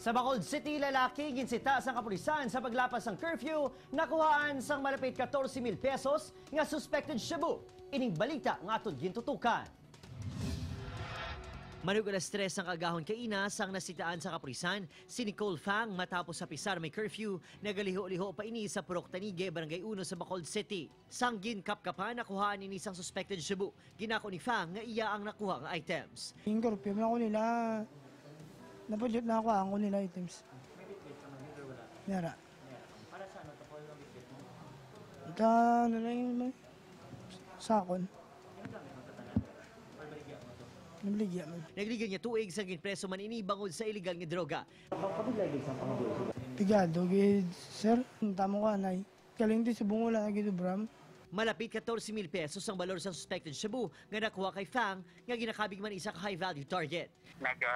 Sa Bacolod City, lalaki ginsita sa kapulisan sa paglapas ng curfew, nakuhaan sang malapit 14,000 pesos nga suspected shabu. Ining balita nga aton gintutukan. Manug 3:00 ang kagahon kaina sang nasitaan sa kapulisan si Nicole Fang matapos sa pisar may curfew, nagaliho-liho pa ini sa Purok Tanige, Barangay 1 sa Bacolod City. Sang ginkapkapan, nakuhaan ini sang suspected shabu. Ginako ni Fang nga iya ang nakuha nga items. Yung curfew na ako nila, napadyot na ako ang ko nila items. May bitbit ka man or wala? Yara. Para sa ano to po yung bitbit mo? Ita, ano lang yun, may sakon. Ginagamit mo ito tanan? Or baligya mo to? Nabaligya man. Nagligan niya tuig sang ginpreso man ini bangod sa illegal nga droga. Pigado, gid, sir. Tamo ka, nay. Kaling di sa bungula, gid, bram. Malapit 14,000 pesos ang balor sa suspected shabu nga nakuha kay Fang nga ginakabig man isa ka high value target. Naga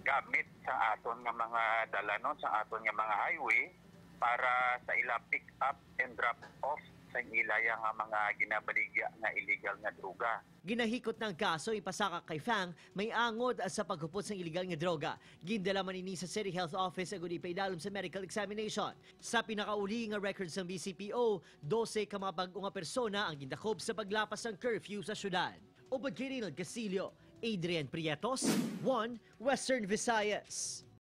gamit sa aton nga mga dalanon, sa aton nga mga highway para sa ila pick up and drop off sa ila nga mga ginabaligya nga illegal nga droga. Ginahikot ng kaso ipasaka kay Fang may angod sa paghupot sa illegal nga droga. Gindala man ini sa City Health Office agud ipaidalom sa medical examination. Sa pinakauli nga records ng BCPO, 12 ka mga bag-o nga persona ang gindakop sa paglapas ng curfew sa syudad. Ubod kay Ronald Casillo, Adrian Prietos, 1 Western Visayas.